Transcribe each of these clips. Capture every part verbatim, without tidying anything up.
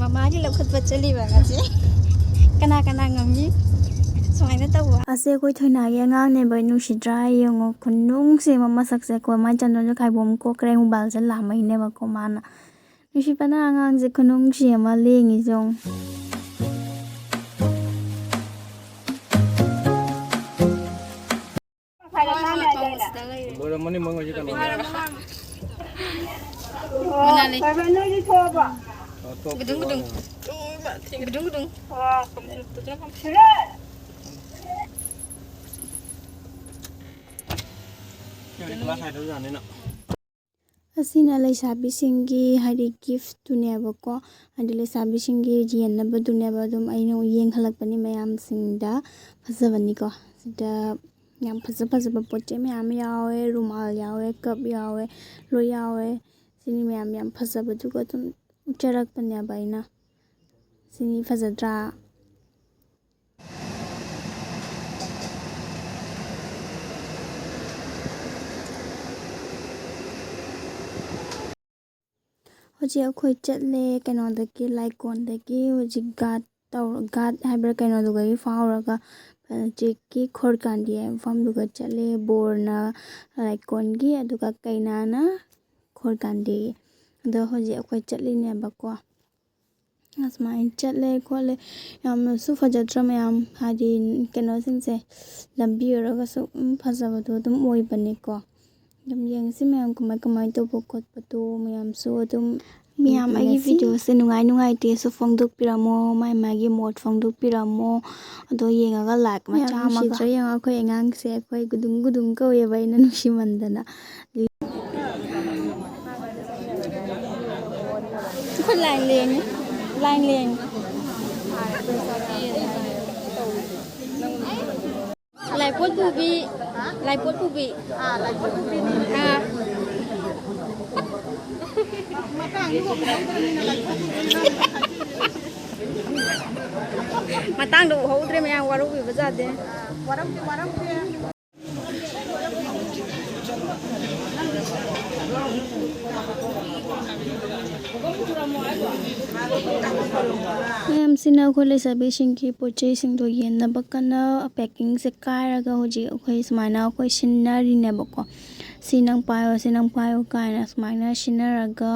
ꯃꯃꯥꯒꯤ ꯂꯧꯈꯠꯄ ꯆꯠꯂꯤꯕ ꯉꯁꯤ꯫ ꯀꯅꯥ ꯀꯅꯥ ꯉꯝꯃꯤ? ꯁꯨꯃꯥꯏꯅ ꯇꯧꯕ꯫ ꯑꯁꯦ ꯑꯩꯈꯣꯏ ꯊꯣꯏꯅꯥꯒꯤ ꯑꯉꯥꯡꯅꯦꯕ, ꯅꯨꯡꯁꯤꯗ꯭ꯔꯥ? ꯌꯦꯡꯉꯣ ꯈꯨꯅꯨꯡꯁꯤ ꯑꯃ ꯃꯁꯛꯁꯦ꯫ ꯀꯣ ꯃꯥꯏ ꯆꯟꯗꯣꯟꯁꯨ ꯈꯥꯏꯕꯣꯝ ꯀꯣꯛꯈ꯭ꯔꯦ, ꯃꯣꯕꯥꯏꯜꯁꯦ ꯂꯥꯝꯃꯛꯏꯅꯦꯕꯀꯣ ꯃꯥꯅ꯫ ꯅꯨꯡꯁꯤꯕꯅ ꯑꯉꯥꯡꯁꯦ ꯈꯨꯅꯨꯡꯁꯤ ꯑꯃ ꯂꯦꯡꯉꯤꯁꯦ ꯌꯦꯡꯉꯣ꯫ ꯂꯣꯏꯔꯝꯃꯅꯤ ꯃꯣꯏ ꯉꯁꯤ ꯀꯩꯅꯣ꯫ ꯃꯅꯥꯂꯤ꯫ ꯒꯨꯗꯨꯡ ꯒꯨꯗꯨꯡ꯫ ꯒꯨꯗꯨꯡ ꯒꯨꯗꯨꯡ꯫ ꯀ꯭ꯂꯥꯁ ꯍꯥꯏꯗꯧ ꯌꯥꯅꯤꯅ꯫ ꯑꯁꯤꯅ ꯂꯩꯁꯥꯕꯤꯁꯤꯡꯒꯤ ꯍꯥꯏꯗꯤ ꯒꯤꯐꯇꯨꯅꯦꯕꯀꯣ, ꯍꯥꯏꯗꯤ ꯂꯩꯁꯥꯕꯤꯁꯤꯡꯒꯤ ꯌꯦꯟꯅꯕꯗꯨꯅꯦꯕ꯫ ꯑꯗꯨꯝ ꯑꯩꯅ ꯌꯦꯡꯍꯜꯂꯛꯄꯅꯤ ꯃꯌꯥꯝꯁꯤꯡꯗ, ꯐꯖꯕꯅꯤꯀꯣ꯫ ꯁꯤꯗ ꯌꯥꯝ ꯐꯖ ꯐꯖꯕ ꯄꯣꯠ ꯆꯩ ꯃꯌꯥꯝ ꯌꯥꯎꯋꯦ, ꯔꯨꯃꯥꯜ ꯌꯥꯎꯋꯦ, ꯀꯞ ꯌꯥꯎꯋꯦ, ꯂꯣꯏ ꯌꯥꯎꯋꯦ꯫ ꯁꯤꯅꯤ ꯃꯌꯥꯝ ꯌꯥꯝ ꯐꯖꯕꯗꯨꯒ ꯑꯗꯨꯝ ꯎꯠꯆꯔꯛꯄꯅꯦꯕ ꯑꯩꯅ꯫ ꯁꯤꯅꯤ ꯐꯖꯗ꯭ꯔꯥ? ꯍꯧꯖꯤꯛ ꯑꯩꯈꯣꯏ ꯆꯠꯂꯦ ꯀꯩꯅꯣꯗꯒꯤ, ꯂꯥꯏꯀꯣꯟꯗꯒꯤ꯫ ꯍꯧꯖꯤꯛ ꯒꯥꯔꯗ ꯇꯧꯔ, ꯒꯥꯔꯗ ꯍꯥꯏꯕ꯭ꯔꯥ ꯀꯩꯅꯣꯗꯨꯗꯒꯤ ꯐꯥꯎꯔꯒ ꯍꯧꯖꯤꯛꯀꯤ ꯈꯣꯔꯀꯥꯟꯗꯤ ꯍꯥꯏꯕ ꯃꯐꯝꯗꯨꯒ ꯆꯠꯂꯦ꯫ ꯕꯣꯔꯅ ꯂꯥꯏꯀꯣꯟꯒꯤ, ꯑꯗꯨꯒ ꯀꯩꯅꯥꯅ ꯈꯣꯔꯀꯥꯟꯗꯤ꯫ ꯑꯗꯣ ꯍꯧꯖꯤꯛ ꯑꯩꯈꯣꯏ ꯆꯠꯂꯤꯅꯦꯕꯀꯣ꯫ ꯑꯁꯨꯃꯥꯏꯅ ꯆꯠꯂꯦ ꯈꯣꯠꯂꯦ꯫ ꯌꯥꯝꯅꯁꯨ ꯐꯖꯗ꯭ꯔꯥ ꯃꯌꯥꯝ? ꯍꯥꯏꯗꯤ ꯀꯩꯅꯣꯁꯤꯡꯁꯦ, ꯂꯝꯕꯤ ꯑꯣꯏꯔꯒꯁꯨ ꯑꯗꯨꯝ ꯐꯖꯕꯗꯣ ꯑꯗꯨꯝ ꯑꯣꯏꯕꯅꯦꯀꯣ꯫ ꯑꯗꯨꯝ ꯌꯦꯡꯁꯤ ꯃꯌꯥꯝ ꯀꯃꯥꯏ ꯀꯃꯥꯏꯅ ꯇꯧꯕ ꯈꯣꯠꯄꯗꯣ ꯃꯌꯥꯝꯁꯨ ꯑꯗꯨꯝ꯫ ꯃꯌꯥꯝ ꯑꯩꯒꯤ ꯌꯦꯡꯃꯤꯟꯅꯁꯤ꯫ ꯚꯤꯗꯤꯑꯣꯁꯦ ꯅꯨꯡꯉꯥꯏ ꯅꯨꯡꯉꯥꯏꯇꯦꯁꯨ ꯐꯣꯡꯗꯣꯛꯄꯤꯔꯝꯃꯣ, ꯃꯥꯏ ꯃꯥꯒꯤ ꯃꯣꯠ ꯐꯣꯡꯗꯣꯛꯄꯤꯔꯝꯃꯣ꯫ ꯑꯗꯣ ꯌꯦꯡꯉꯒ ꯂꯥꯏꯛ ꯃꯆꯥ ꯌꯥꯝ ꯑꯃꯒ꯫ ꯅꯨꯡꯁꯤꯗ꯭ꯔꯥ ꯌꯦꯡꯉꯣ, ꯑꯩꯈꯣꯏ ꯑꯉꯥꯡꯁꯦ ꯑꯩꯈꯣꯏ ꯒꯨꯗꯨꯡ ꯒꯨꯗꯨꯡ ꯀꯧꯋꯦꯕ ꯑꯩꯅ ꯅꯨꯡꯁꯤꯃꯟꯗꯅ꯫ ꯑꯩꯈꯣꯏ ꯂꯥꯏꯟ ꯂꯦꯡꯉꯤ꯫ ꯂꯥꯏꯟ ꯂꯦꯡꯉꯤ꯫ ꯂꯥꯏꯄꯣꯠ ꯄꯨꯕꯤ꯫ ꯂꯥꯏꯄꯣꯠ ꯄꯨꯕꯤ꯫ ꯑꯥ, ꯂꯥꯏꯄꯣꯠ ꯄꯨꯕꯤꯅꯤ꯫ ꯑꯥ꯫ ꯃꯇꯥꯡꯗ ꯎꯍꯧꯗ꯭ꯔꯦ ꯃꯌꯥꯝ, ꯋꯥꯔꯧꯕꯤꯕ ꯌꯥꯗꯦ꯫ ꯋꯥꯔꯧꯗꯦ, ꯋꯥꯔꯧꯗꯦ꯫ ꯃꯌꯥꯝꯁꯤꯅ ꯑꯩꯈꯣꯏ ꯂꯩꯁꯥꯕꯤꯁꯤꯡꯒꯤ ꯄꯣꯠ ꯆꯩꯁꯤꯡꯗꯣ ꯌꯦꯟꯅꯕ ꯀꯟꯅ ꯄꯦꯛꯀꯤꯡꯁꯦ ꯀꯥꯏꯔꯒ ꯍꯧꯖꯤꯛ ꯑꯩꯈꯣꯏ ꯁꯨꯃꯥꯏꯅ ꯑꯩꯈꯣꯏ ꯁꯤꯟꯅꯔꯤꯅꯦꯕꯀꯣ꯫ "ꯁꯤ ꯅꯪ ꯄꯥꯏꯌꯣ, ꯁꯤ ꯅꯪ ꯄꯥꯏꯌꯣ" ꯀꯥꯏꯅ ꯁꯨꯃꯥꯏꯅ ꯁꯤꯟꯅꯔꯒ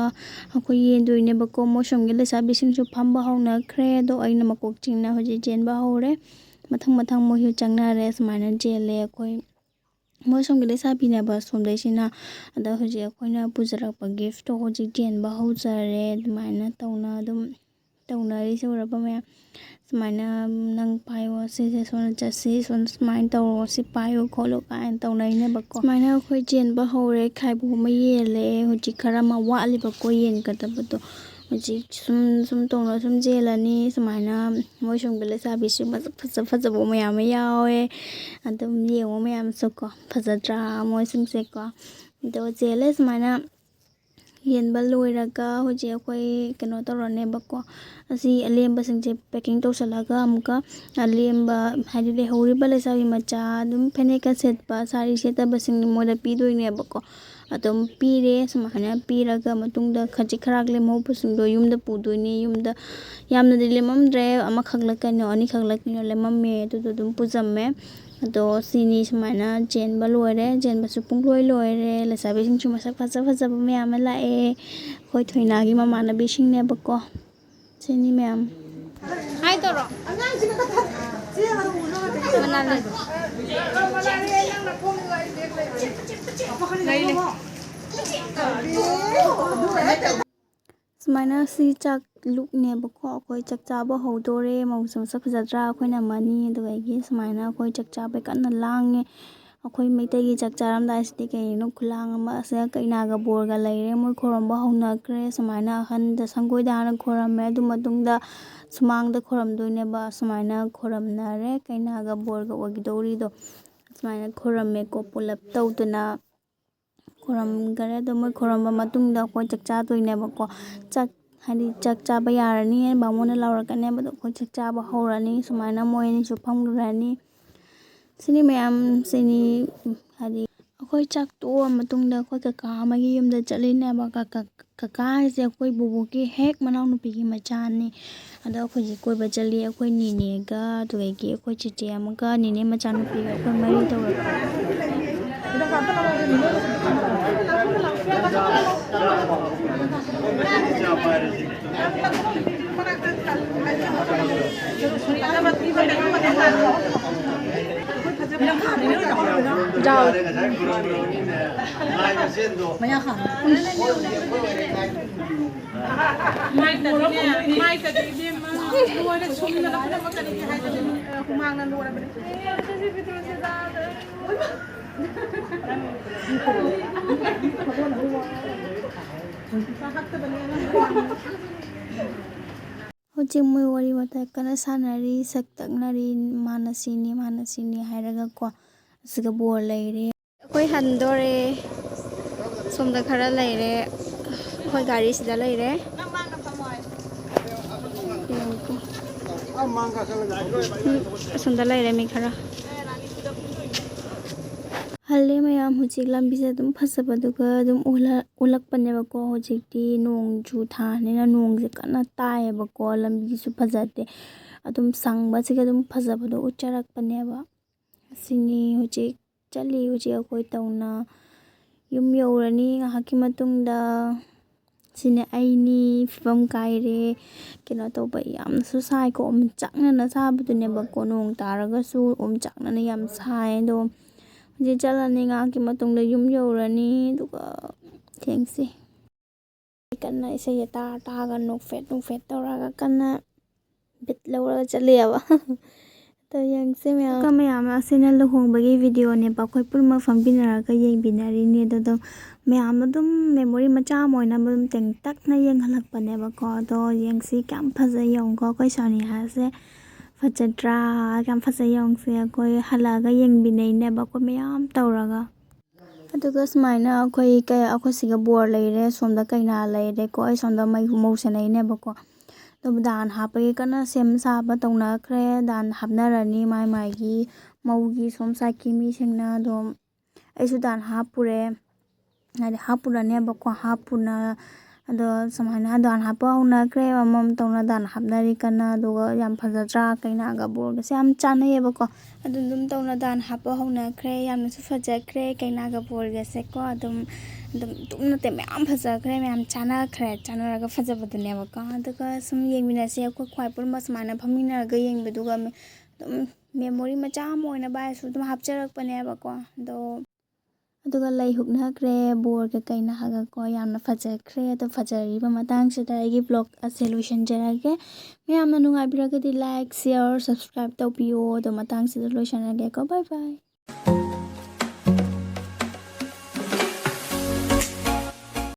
ꯑꯩꯈꯣꯏ ꯌꯦꯟꯗꯣꯏꯅꯦꯕꯀꯣ꯫ ꯃꯣꯏ ꯁꯣꯝꯒꯤ ꯂꯩꯁꯥꯕꯤꯁꯤꯡꯁꯨ ꯐꯝꯕ ꯍꯧꯅꯈ꯭ꯔꯦ꯫ ꯑꯗꯣ ꯑꯩꯅ ꯃꯀꯣꯛ ꯆꯤꯡꯅ ꯍꯧꯖꯤꯛ ꯆꯦꯟꯕ ꯍꯧꯔꯦ꯫ ꯃꯊꯪ ꯃꯊꯪ ꯃꯣꯏꯁꯨ ꯆꯪꯅꯔꯦ꯫ ꯁꯨꯃꯥꯏꯅ ꯆꯦꯜꯂꯦ ꯑꯩꯈꯣꯏ꯫ ꯃꯣꯏ ꯁꯣꯝꯒꯤ ꯂꯩꯁꯥꯕꯤꯅꯦꯕ ꯁꯣꯝꯗꯩꯁꯤꯅ꯫ ꯑꯗ ꯍꯧꯖꯤꯛ ꯑꯩꯈꯣꯏꯅ ꯄꯨꯖꯔꯛꯄ ꯒꯤꯐꯇꯣ ꯍꯧꯖꯤꯛ ꯆꯦꯟꯕ ꯍꯧꯖꯔꯦ꯫ ꯑꯗꯨꯃꯥꯏꯅ ꯇꯧꯅ ꯑꯗꯨꯝ ꯇꯧꯅꯔꯤꯁꯦ ꯎꯔꯕ ꯃꯌꯥꯝ? ꯁꯨꯃꯥꯏꯅ "ꯅꯪ ꯄꯥꯏꯌꯣ, ꯁꯤꯁꯦ ꯁꯣꯝꯗ ꯆꯠꯁꯤ, ꯁꯣꯝꯗ ꯁꯨꯃꯥꯏꯅ ꯇꯧꯔꯣ, ꯁꯤ ꯄꯥꯏꯌꯨ ꯈꯣꯠꯂꯨ" ꯀꯥꯏꯅ ꯇꯧꯅꯔꯤꯅꯦꯕꯀꯣ꯫ ꯁꯨꯃꯥꯏꯅ ꯑꯩꯈꯣꯏ ꯆꯦꯟꯕ ꯍꯧꯔꯦ꯫ ꯈꯥꯏꯕꯣꯛ ꯑꯃ ꯌꯦꯜꯂꯦ꯫ ꯍꯧꯖꯤꯛ ꯈꯔ ꯑꯃ ꯋꯥꯠꯂꯤꯕꯀꯣ ꯌꯦꯟꯒꯗꯕꯗꯣ꯫ ꯍꯧꯖꯤꯛ ꯁꯨꯝ ꯁꯨꯝ ꯇꯧꯅ ꯁꯨꯝ ꯆꯦꯜꯂꯅꯤ꯫ ꯁꯨꯃꯥꯏꯅ ꯃꯣꯏ ꯁꯣꯝꯒꯤ ꯂꯩꯁꯥꯕꯤꯁꯨ ꯃꯁꯛ ꯐꯖ ꯐꯖꯕ ꯃꯌꯥꯝ ꯑꯃ ꯌꯥꯎꯋꯦ꯫ ꯑꯗꯨꯝ ꯌꯦꯡꯉꯣ ꯃꯌꯥꯝꯁꯨꯀꯣ, ꯐꯖꯗ꯭ꯔꯥ ꯃꯣꯏꯁꯤꯡꯁꯦꯀꯣ? ꯑꯗꯣ ꯆꯦꯜꯂꯦ ꯁꯨꯃꯥꯏꯅ꯫ ꯌꯦꯟꯕ ꯂꯣꯏꯔꯒ ꯍꯧꯖꯤꯛ ꯑꯩꯈꯣꯏ ꯀꯩꯅꯣ ꯇꯧꯔꯅꯦꯕꯀꯣ꯫ ꯑꯁꯤ ꯑꯂꯦꯝꯕꯁꯤꯡꯁꯦ ꯄꯦꯛꯀꯤꯡ ꯇꯧꯁꯜꯂꯒ ꯑꯃꯨꯛꯀ ꯑꯂꯦꯝꯕ, ꯍꯥꯏꯗꯤ ꯂꯩꯍꯧꯔꯤꯕ ꯂꯩꯁꯥꯕꯤ ꯃꯆꯥ, ꯑꯗꯨꯝ ꯐꯅꯦꯛꯀ ꯁꯦꯠꯄ, ꯁꯥꯔꯤ ꯁꯦꯠꯇꯕꯁꯤꯡ ꯃꯣꯏꯗ ꯄꯤꯗꯣꯏꯅꯦꯕꯀꯣ꯫ ꯑꯗꯨꯝ ꯄꯤꯔꯦ꯫ ꯁꯨꯃꯥꯏꯅ ꯄꯤꯔꯒ ꯃꯇꯨꯡꯗ ꯈꯖꯤꯛ ꯈꯔꯥꯛ ꯂꯦꯝꯍꯧꯕꯁꯤꯡꯗꯣ ꯌꯨꯝꯗ ꯄꯨꯗꯣꯏꯅꯦ꯫ ꯌꯨꯝꯗ ꯌꯥꯝꯅꯗꯤ ꯂꯦꯝꯃꯝꯗ꯭ꯔꯦ, ꯑꯃꯈꯛꯂ ꯀꯩꯅꯣ, ꯑꯅꯤꯈꯛꯂ ꯀꯩꯅꯣ ꯂꯦꯝꯃꯝꯃꯦ꯫ ꯑꯗꯨꯗꯣ ꯑꯗꯨꯝ ꯄꯨꯖꯝꯃꯦ꯫ ꯑꯗꯣ ꯁꯤꯅꯤ ꯁꯨꯃꯥꯏꯅ ꯆꯦꯟꯕ ꯂꯣꯏꯔꯦ꯫ ꯆꯦꯟꯕꯁꯨ ꯄꯨꯡꯂꯣꯏ ꯂꯣꯏꯔꯦ꯫ ꯂꯩꯁꯥꯕꯤꯁꯤꯡꯁꯨ ꯃꯁꯛ ꯐꯖ ꯐꯖꯕ ꯃꯌꯥꯝ ꯑꯃ ꯂꯥꯛꯑꯦ꯫ ꯑꯩꯈꯣꯏ ꯊꯣꯏꯅꯥꯒꯤ ꯃꯃꯥꯟꯅꯕꯤꯁꯤꯡꯅꯦꯕꯀꯣ꯫ ꯁꯤꯅꯤ ꯃꯌꯥꯝ꯫ ꯍꯥꯏ ꯇꯧꯔꯣ꯫ ꯃꯅꯥꯂꯤ꯫ ꯁꯨꯃꯥꯏꯅ ꯁꯤ ꯆꯥꯛ ꯂꯨꯛꯅꯦꯕꯀꯣ꯫ ꯑꯩꯈꯣꯏ ꯆꯥꯛ ꯆꯥꯕ ꯍꯧꯗꯣꯔꯦ꯫ ꯃꯧꯁꯨ ꯃꯁꯛ ꯐꯖꯗ꯭ꯔꯥ? ꯑꯩꯈꯣꯏꯅ ꯑꯃꯅꯤ꯫ ꯑꯗꯨꯗꯒꯤ ꯁꯨꯃꯥꯏꯅ ꯑꯩꯈꯣꯏ ꯆꯥꯛ ꯆꯥꯕꯩ ꯀꯟꯅ ꯂꯥꯡꯉꯦ꯫ ꯑꯩꯈꯣꯏ ꯃꯩꯇꯩꯒꯤ ꯆꯥꯛ ꯆꯥꯔꯝꯗꯥꯏꯁꯤꯗꯤ ꯀꯩꯅꯣ ꯈꯨꯂꯥꯡ ꯑꯃ꯫ ꯑꯁꯤꯗ ꯀꯩꯅꯥꯒ ꯕꯣꯔꯒ ꯂꯩꯔꯦ꯫ ꯃꯣꯏ ꯈꯣꯏꯔꯝꯕ ꯍꯧꯅꯈ꯭ꯔꯦ꯫ ꯁꯨꯃꯥꯏꯅ ꯑꯍꯟꯗ ꯁꯪꯒꯣꯏꯗ ꯍꯥꯟꯅ ꯈꯣꯏꯔꯝꯃꯦ꯫ ꯑꯗꯨ ꯃꯇꯨꯡꯗ ꯁꯨꯃꯥꯡꯗ ꯈꯣꯏꯔꯝꯗꯣꯏꯅꯦꯕ꯫ ꯁꯨꯃꯥꯏꯅ ꯈꯣꯏꯔꯝꯅꯔꯦ꯫ ꯀꯩꯅꯥꯒ ꯕꯣꯔꯒ ꯑꯣꯏꯒꯗꯧꯔꯤꯗꯣ ꯁꯨꯃꯥꯏꯅ ꯈꯣꯏꯔꯝꯃꯦꯀꯣ꯫ ꯄꯨꯂꯞ ꯇꯧꯗꯅ ꯈꯣꯏꯔꯝꯈꯔꯦ꯫ ꯑꯗꯣ ꯃꯣꯏ ꯈꯣꯏꯔꯝꯕ ꯃꯇꯨꯡꯗ ꯑꯩꯈꯣꯏ ꯆꯥꯛ ꯆꯥꯗꯣꯏꯅꯦꯕꯀꯣ꯫ ꯆꯥꯛ, ꯍꯥꯏꯗꯤ ꯆꯥꯛ ꯆꯥꯕ ꯌꯥꯔꯅꯤ, ꯕꯥꯃꯣꯟꯅ ꯂꯥꯎꯔꯛꯀꯅꯦꯕ꯫ ꯑꯗꯣ ꯑꯩꯈꯣꯏ ꯆꯥꯛ ꯆꯥꯕ ꯍꯧꯔꯅꯤ꯫ ꯁꯨꯃꯥꯏꯅ ꯃꯣꯏ ꯑꯅꯤꯁꯨ ꯐꯝꯈ꯭ꯔꯅꯤ꯫ ꯁꯤꯅꯤ ꯃꯌꯥꯝ, ꯁꯤꯅꯤ, ꯍꯥꯏꯗꯤ ꯑꯩꯈꯣꯏ ꯆꯥꯛ ꯇꯣꯛꯑ ꯃꯇꯨꯡꯗ ꯑꯩꯈꯣꯏ ꯀꯀꯥ ꯑꯃꯒꯤ ꯌꯨꯝꯗ ꯆꯠꯂꯤꯅꯦꯕ꯫ ꯀꯀꯥ, ꯀꯀꯥ ꯍꯥꯏꯁꯦ ꯑꯩꯈꯣꯏ ꯕꯣꯕꯣꯛꯀꯤ ꯍꯦꯛ ꯃꯅꯥꯎꯅꯨꯄꯤꯒꯤ ꯃꯆꯥꯅꯤ꯫ ꯑꯗꯣ ꯑꯩꯈꯣꯏꯁꯦ ꯀꯣꯏꯕ ꯆꯠꯂꯤ꯫ ꯑꯩꯈꯣꯏ ꯅꯦꯅꯦꯒ, ꯑꯗꯨꯗꯒꯤ ꯑꯩꯈꯣꯏ ꯆꯦꯆꯦ ꯑꯃꯒ, ꯅꯦꯅꯦ ꯃꯆꯥꯅꯨꯄꯤꯒ, ꯑꯩꯈꯣꯏ ꯃꯔꯤ ꯇꯧꯔꯒ꯫ ꯍꯧꯖꯤꯛ ꯃꯣꯏ ꯋꯥꯔꯤ ꯋꯥꯇꯥꯏ ꯀꯟꯅ ꯁꯥꯟꯅꯔꯤ, ꯁꯛ ꯇꯛꯅꯔꯤ, ꯃꯥꯅ ꯁꯤꯅꯤ, ꯃꯥꯅ ꯁꯤꯅꯤ ꯍꯥꯏꯔꯒꯀꯣ꯫ ꯑꯁꯤꯒ ꯕꯣꯔ ꯂꯩꯔꯦ꯫ ꯑꯩꯈꯣꯏ ꯍꯟꯗꯣꯔꯦ꯫ ꯁꯣꯝꯗ ꯈꯔ ꯂꯩꯔꯦ꯫ ꯑꯩꯈꯣꯏ ꯒꯥꯔꯤꯁꯤꯗ ꯂꯩꯔꯦ꯫ ꯌꯦꯡꯉꯨꯀꯣ꯫ ꯎꯝ, ꯑꯁꯣꯝꯗ ꯂꯩꯔꯦ ꯃꯤ ꯈꯔ꯫ ꯍꯜꯂꯦ ꯃꯌꯥꯝ, ꯍꯧꯖꯤꯛ ꯂꯝꯕꯤꯁꯦ ꯑꯗꯨꯝ ꯐꯖꯕꯗꯨꯒ ꯑꯗꯨꯝ ꯎꯠꯂ-, ꯎꯠꯂꯛꯄꯅꯦꯕꯀꯣ꯫ ꯍꯧꯖꯤꯛꯇꯤ ꯅꯣꯡꯖꯨ ꯊꯥꯅꯤꯅ ꯅꯣꯡꯁꯦ ꯀꯟꯅ ꯇꯥꯏꯌꯦꯕꯀꯣ꯫ ꯂꯝꯕꯤꯁꯨ ꯐꯖꯗꯦ꯫ ꯑꯗꯨꯝ ꯁꯪꯕꯁꯤꯒ ꯑꯗꯨꯝ ꯐꯖꯕꯗꯣ ꯎꯠꯆꯔꯛꯄꯅꯦꯕ꯫ ꯑꯁꯤꯅꯤ ꯍꯧꯖꯤꯛ ꯆꯠꯂꯤ, ꯍꯧꯖꯤꯛ ꯑꯩꯈꯣꯏ ꯇꯧꯅ ꯌꯨꯝ ꯌꯧꯔꯅꯤ ꯉꯥꯏꯍꯥꯛꯀꯤ ꯃꯇꯨꯡꯗ꯫ ꯁꯤꯅꯦ ꯑꯩꯅꯤ, ꯐꯤꯕꯝ ꯀꯥꯏꯔꯦ꯫ ꯀꯩꯅꯣ ꯇꯧꯕ, ꯌꯥꯝꯅꯁꯨ ꯁꯥꯏꯀꯣ, ꯑꯣꯝꯆꯥꯛꯅꯅ ꯁꯥꯕꯗꯨꯅꯦꯕꯀꯣ, ꯅꯣꯡ ꯇꯥꯔꯒꯁꯨ ꯑꯣꯝꯆꯥꯛꯅꯅ ꯌꯥꯝ ꯁꯥꯏ꯫ ꯑꯗꯣ ꯍꯧꯖꯤꯛ ꯆꯠꯂꯅꯤ, ꯉꯥꯏꯍꯥꯛꯀꯤ ꯃꯇꯨꯡꯗ ꯌꯨꯝ ꯌꯧꯔꯅꯤ, ꯑꯗꯨꯒ ꯊꯦꯡꯁꯤ꯫ ꯀꯟꯅ ꯏꯁꯩꯁꯦ ꯇꯥ ꯇꯥꯒ ꯅꯣꯛꯐꯦꯠ ꯅꯣꯛꯐꯦꯠ ꯇꯧꯔꯒ ꯀꯟꯅ ꯕꯤꯠ ꯂꯧꯔꯒ ꯆꯠꯂꯤꯑꯕ꯫ ꯑꯗꯣ ꯌꯦꯡꯁꯦ ꯃꯌꯥꯝ꯫ ꯑꯗꯨꯒ ꯃꯌꯥꯝ ꯑꯁꯤꯅ ꯂꯨꯍꯣꯡꯕꯒꯤ ꯚꯤꯗꯤꯑꯣꯅꯦꯕ꯫ ꯑꯩꯈꯣꯏ ꯄꯨꯝꯅꯃꯛ ꯐꯝꯕꯤꯟꯅꯔꯒ ꯌꯦꯡꯕꯤꯅꯔꯤꯅꯤ꯫ ꯑꯗꯨꯗꯣ ꯃꯌꯥꯝ ꯑꯗꯨꯝ ꯃꯦꯃꯣꯔꯤ ꯃꯆꯥ ꯑꯃ ꯑꯣꯏꯅꯕ ꯑꯗꯨꯝ ꯇꯦꯡꯇꯛꯅ ꯌꯦꯡꯍꯜꯂꯛꯄꯅꯦꯕꯀꯣ꯫ ꯑꯗꯣ ꯌꯦꯡꯁꯤ ꯀꯌꯥꯝ ꯐꯖꯩ ꯌꯦꯡꯉꯨꯀꯣ꯫ ꯑꯩꯈꯣꯏ ꯁꯣꯅꯤꯌꯥꯁꯦ ꯐꯖꯗ꯭ꯔꯥ? ꯀꯌꯥꯝ ꯐꯖꯩ ꯌꯦꯡꯉꯨꯁꯦ꯫ ꯑꯩꯈꯣꯏ ꯍꯜꯂꯛꯑꯒ ꯌꯦꯡꯕꯤꯅꯩꯅꯦꯕ ꯑꯩꯈꯣꯏ ꯃꯌꯥꯝ ꯇꯧꯔꯒ꯫ ꯑꯗꯨꯒ ꯁꯨꯃꯥꯏꯅ ꯑꯩꯈꯣꯏ ꯀꯩ-, ꯑꯩꯈꯣꯏ ꯁꯤꯒ ꯕꯣꯔ ꯂꯩꯔꯦ, ꯁꯣꯝꯗ ꯀꯩꯅꯥ ꯂꯩꯔꯦꯀꯣ, ꯑꯩ ꯁꯣꯝꯗ ꯃꯩ ꯃꯧ ꯁꯦꯟꯅꯩꯅꯦꯕꯀꯣ꯫ ꯑꯗꯨꯝ ꯗꯥꯟ ꯍꯥꯞꯄꯒꯤ ꯀꯟꯅ ꯁꯦꯝ ꯁꯥꯕ ꯇꯧꯅꯈ꯭ꯔꯦ꯫ ꯗꯥꯟ ꯍꯥꯞꯅꯔꯅꯤ ꯃꯥꯏ ꯃꯥꯏꯒꯤ ꯃꯧꯒꯤ ꯁꯣꯝ ꯁꯥꯏꯠꯀꯤ ꯃꯤꯁꯤꯡꯅ꯫ ꯑꯗꯣ ꯑꯩꯁꯨ ꯗꯥꯟ ꯍꯥꯞꯄꯨꯔꯦ꯫ ꯍꯥꯏꯗꯤ ꯍꯥꯞꯄꯨꯔꯅꯦꯕꯀꯣ, ꯍꯥꯞꯄꯨꯅ ꯑꯗꯣ ꯁꯨꯃꯥꯏꯅ ꯗꯥꯟ ꯍꯥꯞꯄ ꯍꯧꯅꯈ꯭ꯔꯦ꯫ ꯑꯃꯃꯝ ꯇꯧꯅ ꯗꯥꯟ ꯍꯥꯞꯅꯔꯤ ꯀꯟꯅ꯫ ꯑꯗꯨꯒ ꯌꯥꯝ ꯐꯖꯗ꯭ꯔꯥ? ꯀꯩꯅꯥꯒ ꯕꯣꯔꯒꯁꯦ ꯌꯥꯝ ꯆꯥꯟꯅꯩꯌꯦꯕꯀꯣ꯫ ꯑꯗꯨꯝ ꯑꯗꯨꯝ ꯇꯧꯅ ꯗꯥꯟ ꯍꯥꯞꯄ ꯍꯧꯅꯈ꯭ꯔꯦ꯫ ꯌꯥꯝꯅꯁꯨ ꯐꯖꯈ꯭ꯔꯦ ꯀꯩꯅꯥꯒ ꯕꯣꯔꯒꯁꯦꯀꯣ꯫ ꯑꯗꯨꯝ ꯑꯗꯨꯝ ꯑꯗꯨꯝ ꯅꯠꯇꯦ, ꯃꯌꯥꯝ ꯐꯖꯈ꯭ꯔꯦ, ꯃꯌꯥꯝ ꯆꯥꯟꯅꯈ꯭ꯔꯦ꯫ ꯆꯥꯟꯅꯔꯒ ꯐꯖꯕꯗꯨꯅꯦꯕꯀꯣ꯫ ꯑꯗꯨꯒ ꯁꯨꯝ ꯌꯦꯡꯃꯤꯟꯅꯁꯦ, ꯑꯩꯈꯣꯏ ꯈ꯭ꯋꯥꯏ ꯄꯨꯝꯅꯃꯛ ꯁꯨꯃꯥꯏꯅ ꯐꯝꯃꯤꯟꯅꯔꯒ ꯌꯦꯡꯕꯗꯨꯒ ꯑꯗꯨꯝ ꯃꯦꯃꯣꯔꯤ ꯃꯆꯥ ꯑꯃ ꯑꯣꯏꯅꯕ ꯍꯥꯏꯔꯁꯨ ꯑꯗꯨꯝ ꯍꯥꯞꯆꯔꯛꯄꯅꯦꯕꯀꯣ꯫ ꯑꯗꯣ ꯑꯗꯨꯒ ꯂꯩ ꯍꯨꯛꯅꯈ꯭ꯔꯦ ꯕꯣꯔꯒ ꯀꯩꯅꯥꯒꯀꯣ꯫ ꯌꯥꯝꯅ ꯐꯖꯈ꯭ꯔꯦ꯫ ꯑꯗꯣ ꯐꯖꯔꯤꯕ ꯃꯇꯥꯡꯁꯤꯗ ꯑꯩꯒꯤ ꯕ꯭ꯂꯣꯛ ꯑꯁꯦ ꯂꯣꯏꯁꯤꯟꯖꯔꯒꯦ꯫ ꯃꯌꯥꯝꯅ ꯅꯨꯡꯉꯥꯏꯕꯤꯔꯒꯗꯤ ꯂꯥꯏꯛ, ꯁꯤꯌꯔ, ꯁꯕꯁꯀ꯭ꯔꯥꯏꯕ ꯇꯧꯕꯤꯌꯣ꯫ ꯑꯗꯣ ꯃꯇꯥꯡꯁꯤꯗ ꯂꯣꯏꯁꯤꯟꯅꯔꯒꯦꯀꯣ꯫ ꯕꯥꯏ ꯕꯥꯏ꯫